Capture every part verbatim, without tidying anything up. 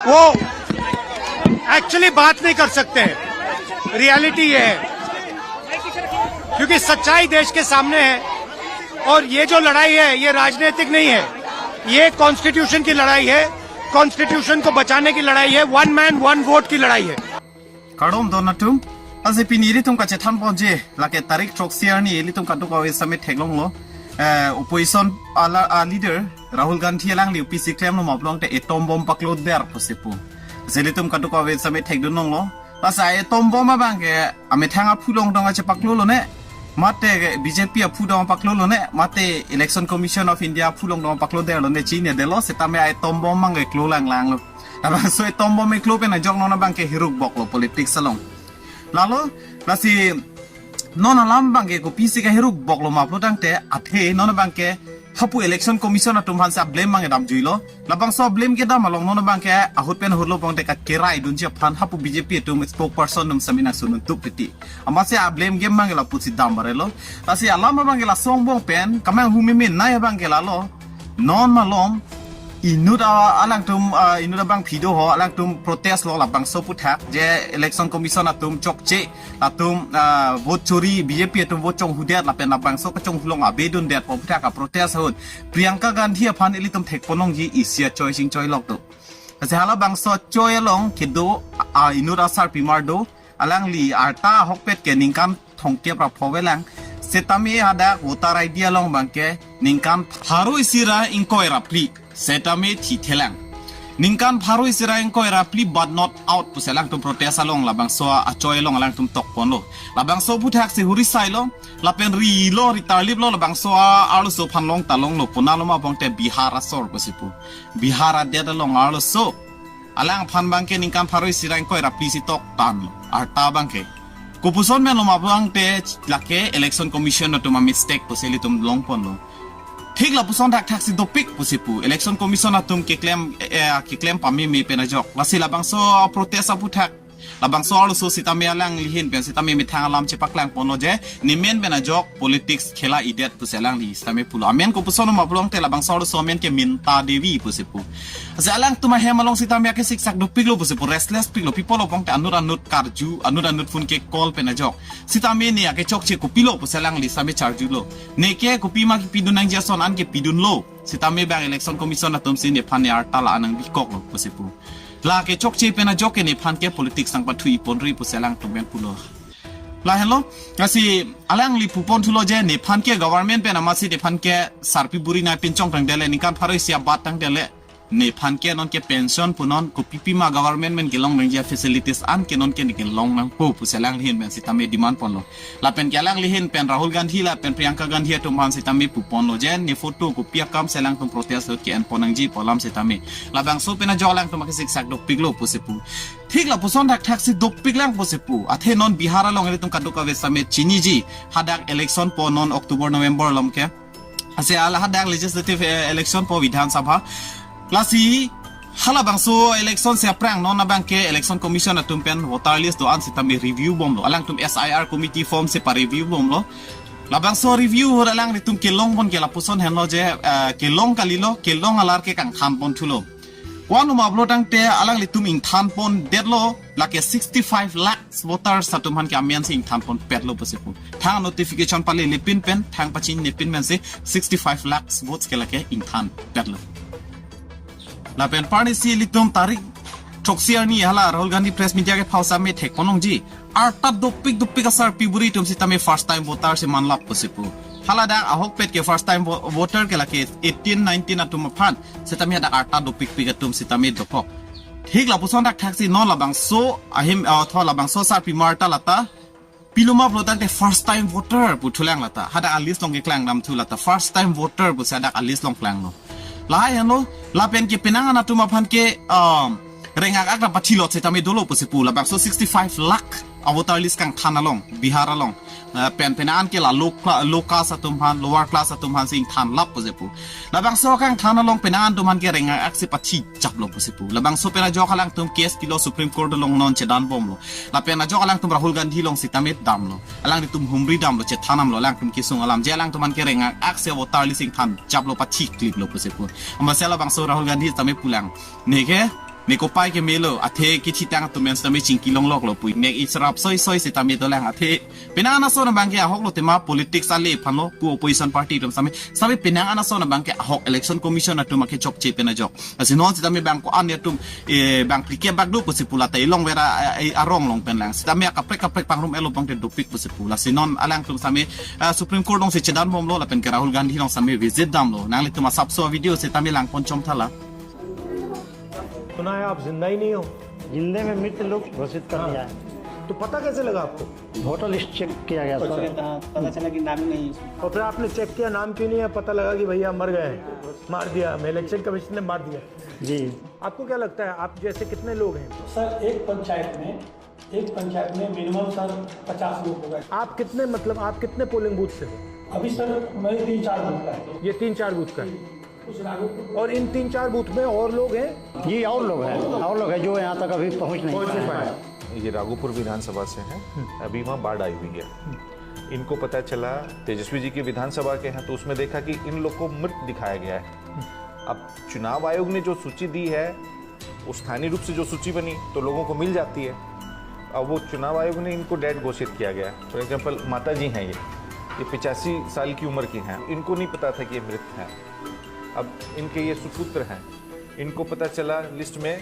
वो एक्चुअली बात नहीं कर सकते। रियलिटी ये है, क्योंकि सच्चाई देश के सामने है। और ये जो लड़ाई है, ये राजनीतिक नहीं है, ये कॉन्स्टिट्यूशन की लड़ाई है, कॉन्स्टिट्यूशन को बचाने की लड़ाई है, वन मैन वन वोट की लड़ाई है। Kardom don atum. Lasi pini ilitum kachethan ponji, lake tarik throksi arni ilitum kadokave sitame theklonglo. Eh, opposition ala, a leader Rahul Gandhi alangli U P C klemlo ma pulote atom bomb pakloder pusi pu. Lasi ilitum kadokave sitame thekdun longlo. Lasi atom bomb abangke amethang aphu along dong ache paklolo ne, mate B J P aphu dong paklolo ne, mate Election Commission of India aphu along dong pakloderlo ne, chinine detlo, sitame atom bomb abangke klo langlanglo. Labangso atom bomb keklo pen ajok non abangke hiruk boklo politics along. Lalo, lasi non alam abangke kopisi kehiruk boklo ma pulo tangte, athe non abangke hapu Election Commission atum aphansi blame abangke damjuilo. Labangso blame kedam along non abangke ahut pen ahutlo pulote kakerai dunji aphan hapu B J P atum spokesperson atum sitame nangsun un tuk titi. Amatsi a blame game abangke lapusi dam barelo. Lasi alam abangke lason angbong pen, kamang hu memenei abangke lalo. Non malom, inut a-, alangtum, ah, inut abangpi do ho, alangtum protest lo labangso aphuthak, je Election Commission atum chokche, latum, ah, vote chori, B J P atum vote chonghudet, lapen labangso kachonghu along abedundet pu aphuthak a-protest ahut Priyanka Gandhi aphan ilitum thekponlongji, isi achoi chingchoi lok do. Lasi halabangso achoi along kedo, ah, inut asarpimar do, alangli arta ahokpet ke ningkan thomkep ra pho avelang. Sitame hadak voter I D along abangke ningkan pharo isi ra ingkoi ra phli sitame thithelang. Ningkan pharo isi ra ingkoi ra phli but not out pusi alangtum protest along labangso achoi along alangtum tokponlo. Labangso aphuthaksi huri sailo, lapen rilo, ri tarliplo, labangso a-, arloso aphan long ta longlo, konatlo ma pulote Bihar asor pusi pu. Bihar adet along arloso alangphan abangke ningkan pharo isi ra ingkoi ra phli si toktanlo arta abangke. Kopuson menlo ma pulote lake Election Commission atum a-mistake pusi ilitum longponlo. Thik lapuson thakthaksi dopik pusi pu. Election Commission atum keklem, eh, keklem pameme pen ajok. Lasi labangso protest aphuthak, labangso arloso sitame alangli ahin pen sitame methang alam chepaklangponlo je, nemen pen ajok politics khela-idet pusi alangli sitame pulo. Amen kopuson ma pulote labangso arloso amen ke Minta Devi pusi pu. Lasi alangtum ahem along sitame akesiksak dopiklo pusi pu, restless piklo, pi apotlo pulote anut anut karju, anut anut phone ke call pen ajok. Sitame ne akechokche kopilo pusi alangli sitame charjulo. Neke kopima kipidun nangji ason an ke pidunlo. Sitame bang Election Commission atumsi nephan ne arta la-an nangbikoklo pusi pu. La kechokche pen ajok ke nephan ke politics nangpathu-i ponri pusi alangtum pen pulo. Lahenlo, lasi alangli puponthulo je nephan ke government pen amatsi nephan ke sarpi buri nangpinchongtangdet le, ningkan pharo isi abat tangdet le, nephan ke non ke pension punon, kopipima government pen kelong nangji a-facilities an ke non ke ne kelong nangpo pusi alangli ahin pen sitame demand ponlo. Lapen ke alangli ahin pen Rahul Gandhi lapen Priyanka Gandhi atum aphan sitame puponlo je ne photo kopi akamsi alangtum protest ahut ke-enpon nangji pu alam sitame. Labangso pen ajok alangtum akesiksak dopiklo pusi pu. Thik lapuson thakthaksi dopiklang pusi pu. Athe non Bihar along ilitum kadokave sitame chiniji. Hadak election po non October November along ke. Lasi hala hadak legislative, eh, election po Bidhan Sabha. Lasi halabangso election si aphrang non abangke Election Commission atum pen voter list do-an sitame review bomlo. Alangtum S I R committee formsi pa-review bomlo. Labangso review ahut alanglitum kelongpon ke lapuson henlo je, eh, kelong kalilo, kelong alar ke kangthanponthulo. Vanlo ma pulo tangte alanglitum ingthanpondetlo, lake sixty-five lakhs voters atum aphan ke amensi ingthanponpetlo pusi pu. Thang notification palelepin pen, thang pachinepin pensi sixty-five lakhs votes ke lake ingthanpetlo. Lapen arnisi ilitum tarik throksi arni hala Rahul Gandhi press media kephau sitame thekponlongji. Arta dopik dopik asarpi buri atum sitame first time voter si manlap pusi pu. Haladak ahokpet ke first time vo-, voter ke lake eighteen nineteen atum aphan. Sitame hadak arta dopikpik atum sitame dokok. Thik lapuson thakthaksi non labangso ahim, ah, tho labangso sarpimar ta lata pilo ma pulo tangte first time voter puthulang lata. Hadak a-list along ke klangdamthu lata. First time voter pusi hadak a-list along klanglo. Lahai henlo, lapen ke penang an atum aphan ke, um, rengak ak ra pathilot sitame dolo pusi pu. Labangso sixty-five lakh a-voter list kangthan along, Bihar along. Eh, pen penang an ke la low cla-, low caste atum aphan, lower class atum aphansi ingthanlap pusi pu. Labangso kangthan along penang an atum aphan ke rengak aksi pathijaplo pusi pu. Labangso pen ajok alangtum case pilo Supreme Court along non chedanbomlo. Lapen ajok alangtum Rahul Gandhi along sitame damlo. Alanglitum humri damlo, chethan damlo, alangtum kesung alam. Je alangtum aphan ke rengak aksi voter list ingthanjaplo, pathikliplo pusi pu. Amatsi labangso Rahul Gandhi sitame pulang. Neke Nekopai ke melo, athe kithitang atum pen sitame chingki longlok lo pu. Nek icharap soi soi sitame dolang athe. Penang ason abang ke ahok lo tema politics ale aphan lo pu opposition party atum sitame. Sitame penang ason abang ke ahok election commission atum akechokche pen ajok. Lasi non sitame bang ko-an atum, eh, bang phlikep bak do pusi pu lata ilong vera, eh, arong along pen lang. Sitame akaprek kaprek pangrum elo pangte dopik pusi pu. Lasi non alangtum sitame, eh, Supreme Court alongsi chedan bomlo lapen ke Rahul Gandhi along sitame visit damlo. Nanglitum asapso video sitame langpon chom tha la. सुना है आप जिंदा ही नहीं हो। जिंदे में मृत लोग घोषित कर दिया है। तो पता कैसे लगा आपको? वोटर लिस्ट चेक किया गया, सर। पता, पता चला कि नाम ही नहीं है उसमें। और फिर आपने चेक किया, नाम क्यों नहीं है, पता लगा कि भैया मर गए हैं, मार दिया हमें, इलेक्शन कमीशन ने मार दिया। जी। आपको क्या लगता है, आप जैसे कितने लोग हैं? सर, एक पंचायत में, एक पंचायत में मिनिमम, सर, पचास लोग हो गए। आप कितने, मतलब, आप कितने पोलिंग बूथ से हो? अभी, सर, मैं तीन चार बूथ का है। ये तीन चार बूथ का है। और इन तीन चार बूथ में और लोग हैं? जी, और लोग हैं, और लोग हैं जो यहाँ तक अभी पहुँच नहीं पाए। ये राघोपुर विधानसभा से हैं, अभी वहाँ बाढ़ आई हुई है। इनको पता चला, तेजस्वी जी की विधानसभा के हैं, तो उसमें देखा कि इन लोग को मृत दिखाया गया है। अब चुनाव आयोग ने जो सूची दी है, वो स्थानीय रूप से जो सूची बनी, तो लोगों को मिल जाती है। अब वो चुनाव आयोग ने इनको डेड घोषित किया गया। फॉर एग्जाम्पल, माता जी हैं ये, ये पचासी साल की उम्र की हैं, इनको नहीं पता था कि ये मृत हैं। अब इनके ये सुपुत्र हैं, इनको पता चला लिस्ट में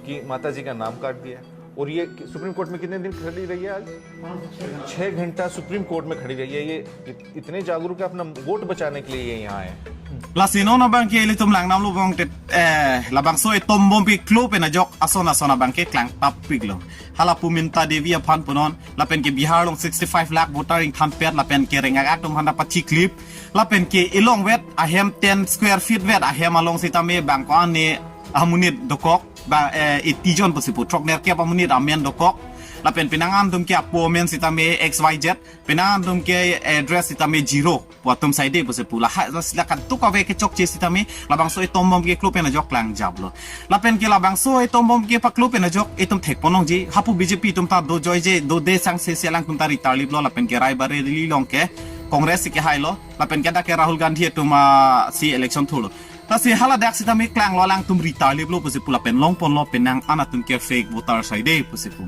कि माता जी का नाम काट दिया। और ये सुप्रीम कोर्ट में कितने दिन खड़ी रही है आज? छह घंटा सुप्रीम कोर्ट में खड़ी रही है। ये इत-, इतने जागरूक है, अपना वोट बचाने के लिए ये यहाँ आए हैं। Lasi non abang ke ilitum lang namlo bang te, eh, labangso etombom piklo pen ajok ason ason abang ke klang tap piklo. Hala pu Minta Devi aphan punon, lapen ke Bihar along sixty five lakh voter ingthan pet, lapen ke rengak atum handa pathi klip, lapen ke ilong vet ahem ten square feet vet ahem along sitame bang ko-an amonit dokok, ba, eh, iti jon pusi pu throk nerkep amonit amen dokok, lapen penang atum ke apo amen sitame X Y Z, penang atum ke address sitame zero pu atum saide pusi pu lahai sila kaduk ave kechokche sitame labangso etombom keklo pen ajok klang japlo. Lapen ke labangso etombom kepaklo pen ajok itum thekponlongji, hapu B J P atum ta do joije, do de sangse se alangtum ta ritarliplo, lapen ke Rae Bareli along ke Congress si kehailo, lapen ke dak ke Rahul Gandhi atum, ah, si election thulo. Lasi haladak sitame klanglo alangtum ritarliplo pusi pu lapen longponlo penang an atum ke fake voter saide pusi pu.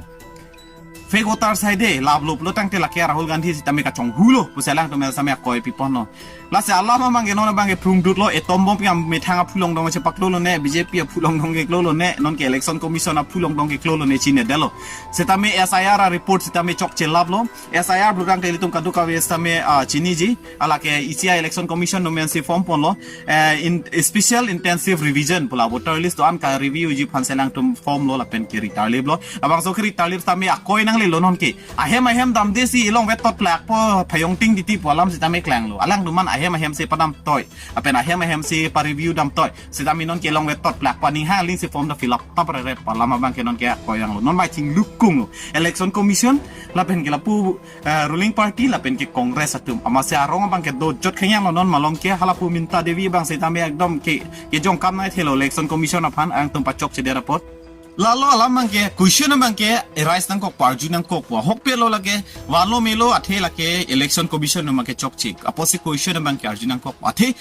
Fake voter saide, laplo pulo tangte lake Rahul Gandhi sitame kachonghulo pusi alangtum sitame akoi piponlo. Lasi alam abang ke non abang ke prungdutlo, etombom ke methang aphu longdong chepaklolone, B J P aphu longdong keklolone, non ke election commission aphu longdong keklolone chinedetlo. Sitame S I R a-report sitame chokche laplo. S I R pulo tangte ilitum kaduk ave sitame, ah, chiniji, alake isi a-election commission atum pensi form ponlo, eh, in, special intensive revision pu la voter list do-an ka-review ji aphansi alangtum formlo lapen ke ritarliplo. Labangso ke ritarlip sitame akoi nanglelo non ke. Ahem ahem damde si ilong vet tot plak po phayong ting titi pu alam sitame klanglo. Alangtum an ahem ahem si padam toi. Lapen ahem ahem si pa-review dam toi. Sitame non ke ilong vet tot plak po, aning hang aling si form ta fill up tap reret pu alam abang ke non ke akoi vanglo. Non bai chinglukunglo. Election commission lapen ke lapu, eh, ruling party lapen ke Congress atum. Amatsi arong abang ke dojot khengyanglo non malom ke, hala pu Minta Devi abang sitame ekdom ke, kejong kam nai thelo election commission aphan, alangtum pachokchedet apot. Lalo alam abang ke, question abang ke arise nangkok pu, arju nangkok pu. Ahokpet lo lake, vanlo melo athe lake election commission atum abang ke chokche. Apotsi question abang ke arju nangkok pu. Athe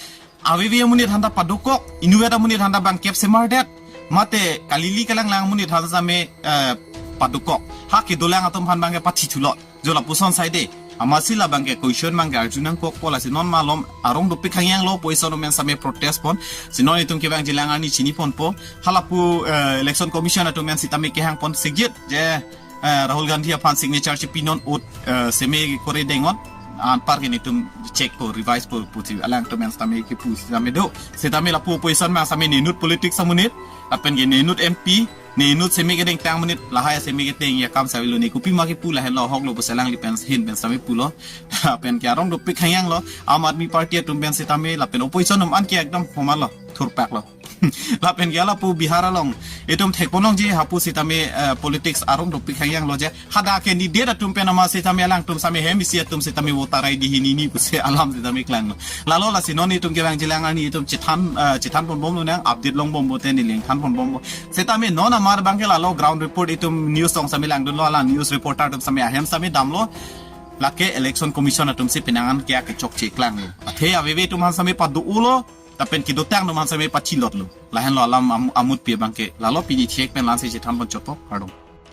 ave ave amonit handa padokok, inutvet amonit handa bang kep semardet, mate kalili kalanglang amonit handa sitame, eh, padokok. Ha kedolang atum aphan abang ke pathithulo. Jo lapuson saide. Amatsi labang ke question abang ke arju nangkokpo, lasi non malom arong dopik khengyanglo, opposition atum sitame protest pon. Si non itum ke bang jilang arni chiniponpo. Hala pu, eh, election commission atum sitame kehangpon sikjit je, eh, Rahul Gandhi aphan signature chipinon ut, eh, seme kore dengon. Anpar ke netum check po, revise po, pusi alangtum sitame kepu sitame do. Sitame lapu opposition abang sitame nenut politics amonit, lapen ke nenut M P, nenut seme kedengtang amonit, lahai seme keteng ya kam savilone, kopima kepu lahenlo, ahoklo pusi alangli pen hin pen sitame pulo. Lapen ke arong dopik khengyanglo, Aam Aadmi Party atum pen sitame, lapen opposition atum an ke ekdom komatlo, thurpaklo. Lapen ke lapu Bihar along itum thekponlongji, hapu sitame, eh, politics arong dopik khengyanglo je. Hadak ke candidate atum pen amat sitame alangtum sitame hem isi atum sitame voter I D hini ni pusi alam sitame klanglo. Lalo lasi non itum ke bang jilang arni itum chethan, eh, chethanponbomlonang, update longbompo te neli thanponbompo. Sitame non amar abang ke lalo ground report itum news along sitame langdunlo, hala news reporter atum sitame ahem sitame damlo. Lake election commission atum si penang an ke akechokche klanglo. Athe ave ave atum aphan sitame pado-olo. Lapen kedo tang do man seme pachilotlo. Lahenlo alam am-, amutpi abangke. Lalo pini thek pen la-ansi chethan pon chotpo, kardom.